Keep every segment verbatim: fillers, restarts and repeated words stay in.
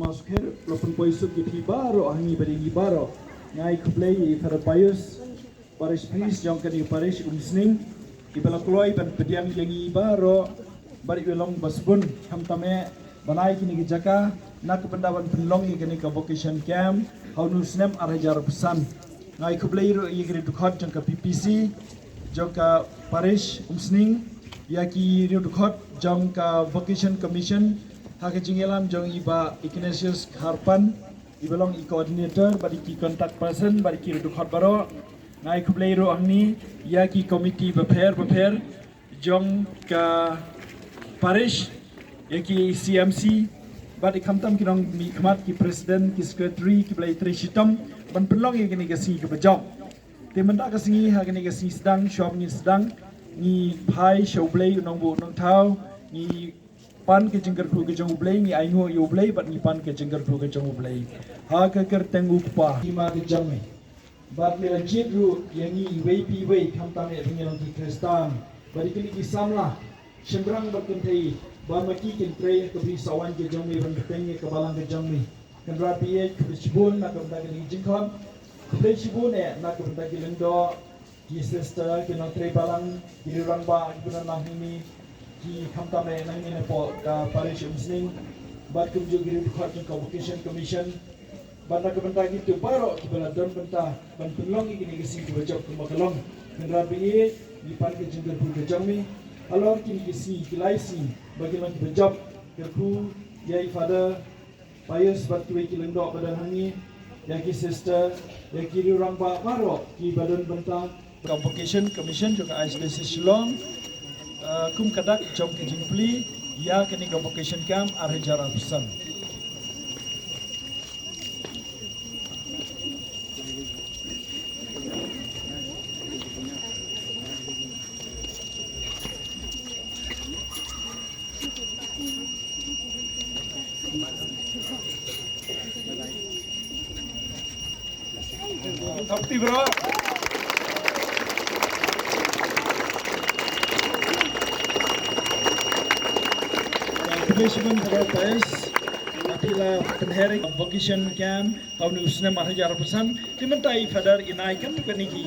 Maskher, la pynpoi suk ïa phi baroh, ha ngi bad ïa ngi baroh. Nga ai khublei ïa i Father Pius, Parish Priest jong kane ka Parish Umsning, iba la kloi ban pdiang ïa ngi baroh, bad iba long ba sbun, khamtam eh, ban ai kane ka jaka, na ka bynta ban pynlong ïa kane ka vocation camp, ha une u snem ar hajar arphew san. Nga ai khublei ruh ïa ki riewdkhot jong ka P P C, jong ka Parish Umsning, ïa ki riewdkhot jong ka Vocation Commission, ha ka jingïalam jong i Bah Ignatius Kharpan, iba long i coordinator, bad ïa ki contact person, bad ïa ki riewdkhot baroh. Nga ai khublei ruh hangne, ïa ki committee bapher bapher, jong ka parish, ïa ki C M C, bad i khamtam ki nongmihkhmat, ki president, ki secretary, kiba la ïatrei shitom, ban pynlong ïa kane ka sngi kaba jop. Te mynta ka sngi, ha kane ka sngi sdang, shwa ban ngin sdang, ngi phai sha U Blei, u nongbuh nongthaw, ngi pan ka jingkyrkhu ka jong U Blei, ngi ainguh ïa U Blei, bad ngi pan ka jingkyrkhu ka jong U Blei. Ha ka kyrteng U Kpa, i ma ka jong me. Bad me la jied ruh ïa ngi iwei pa iwei, khamtam eh ba ngi long ki Khristan. Bad ïa kine ki samla, shynrang bad kynthei, ba ma ki kin trei ha ka bri sawan ka jong me, ban bteng ïa ka balang ka jong me. Kynrad ba ïeit, khublei shibun na ka bynta kane ka jingkhot. Khublei shibun eh na ka bynta ki lyngdoh, ki sister, ki nongtrei balang, ki riew rangbah, ki ba don hangne, ki khamtam eh nangne napoh ka parish Umsning, bad kumjuh ki riewdkhot jong ka Vocation Commission, bad na ka bynta kito baroh kiba la don bynta ban pynlong ïa kine ki sngi kiba jop kumba ka long. Kynrad ba ïeit, ngi pan ka jingkyrkhu ka jong me halor kine ki sngi, ki lai sngi ba ki long kiba jop. Kyrkhu ïa i Father Pius bad kiwei ki lyngdoh ba don hangne, ïa ki sister, ïa ki riew rangbah baroh kiba don bynta. Ka Vocation Commission jong ka Archdiocese Shillong, eh, kum ka dak jong ka jingplie ïa kane ka Vocation Camp ar hajar arphew san. Thapti bro. Punishment bro guys. Ati la pynheri vocation camp. Hau nu snem ar hajar arphew san. Te mynta i Father i nai kan tu kane ki,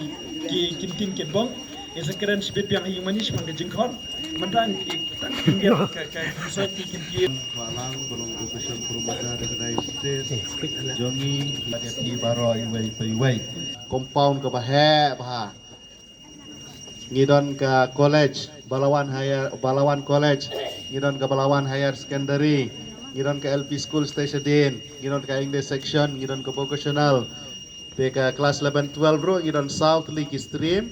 ki kin tin kin bong. Isa kren sibit biang ha ïing mane shaphang ka jingkhot. Mynta ki tang kin ka, ka, ka, so ki kin ki. Balang, balong education promoter da ka dai state. Jong ngi, lagi ki baroh iwei pa iwei. Compound kaba heh bha. Ngi don ka college, Balawan Higher, Balawan College. Ngi don ka Balawan Higher Secondary. Ngi don ka L P School Station. Ngi don ka English Section. Ngi don ka Vocational. Te ka class eleven twelve ruh ngi don saw tylli ki stream,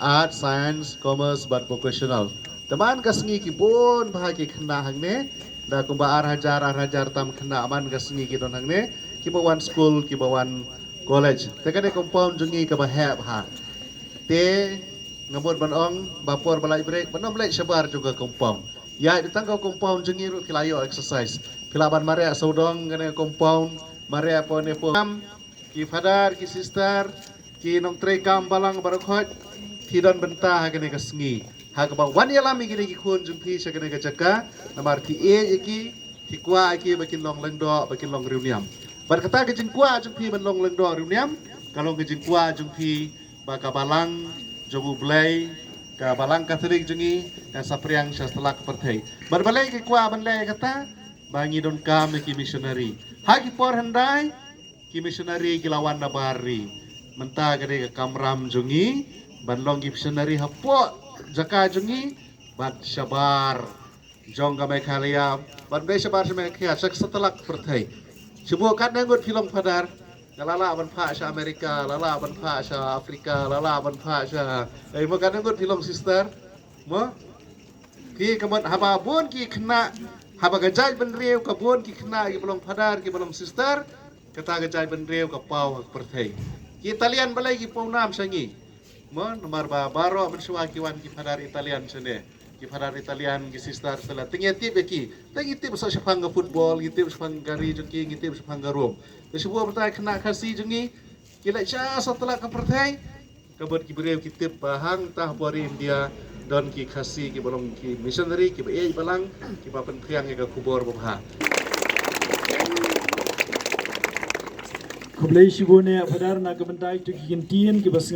Art, Science, Commerce bad Vocational. Te man ka sngi ki bun bha ki khynnah hangne, da kumba ar hajar, ar hajar tam khynnah man ka sngi ki don hangne, kiba wan school, kiba wan college. Te kane compound jong ngi kaba heh bha. Te nga mut ban ong, ba por ba lait break, ban ym leit shabar jong ka compound. Ïa, da tang ka compound jong ngi ruh phi la ïoh exercise. Phi lah ban mareh sawdong kane compound, mareh hapoh ne hapoh. Ki father, ki sister, ki nongtrei kam balang baroh khoit, phi don bynta ha kane ka sngi. Ha kaba wan ïalam ïa kine ki khun jong phi sha kane ka jaka, namar phi ïeit ïa ki, phi kwah ïa ki ba kin long lyngdoh, ba kin long riewniam. Bad kata ka jingkwah jong phi ban long lyngdoh riewniam, ka long ka jingkwah jong phi ba ka balang jong U Blei, ka balang Katholik jong ngi, kan saphriang sha satlak pyrthei. Bad balei ki kwah ban leh kata, ba ngi donkam ïa ki missionary. Ha ki por hyndai, ki missionary ki la wan na bar ri. Mynta ka dei ka kamram jong ngi, ban long ki missionary hapoh jaka jong ngi, bad shabar jong ka Meghalaya, bad dei shabar sha Meghalaya, sha satlak pyrthei. Shu buh katne ngut phi long father, ka la lah ban phah sha America, la lah ban phah sha Africa, la lah ban phah sha, eh, mo katne ngut phi long sister, mo? Ki ka mut haba bun ki khynnah, haba ka jaitbynriew ka bun ki khynnah kiba long father, kiba long sister, kata ka jaitbynriew ka paw ha ka pyrthei. Ki Italian balei ki paw nam sha ngi? Mo, namar ba baroh mynshuwa ki wan ki father Italian shane. Ki father Italian, ki sister Italian. Te ngi tip ïa ki. Te ngi tip sa shaphang ka football, ngi tip shaphang ka ri jong ki, ngi tip shaphang ka Rome. Te shu buh mynta khynnah Khasi jong ngi, ki leit sha satlak ka pyrthei. Ka mut ki briew ki tip ba hangta ha ri India don ki Khasi kiba long ki missionary, kiba ïeit balang, kiba pynphriang ïa ka khubor babha. Khublei shibun ïa Phadar na ka bynta kito ki kyntien kiba sngew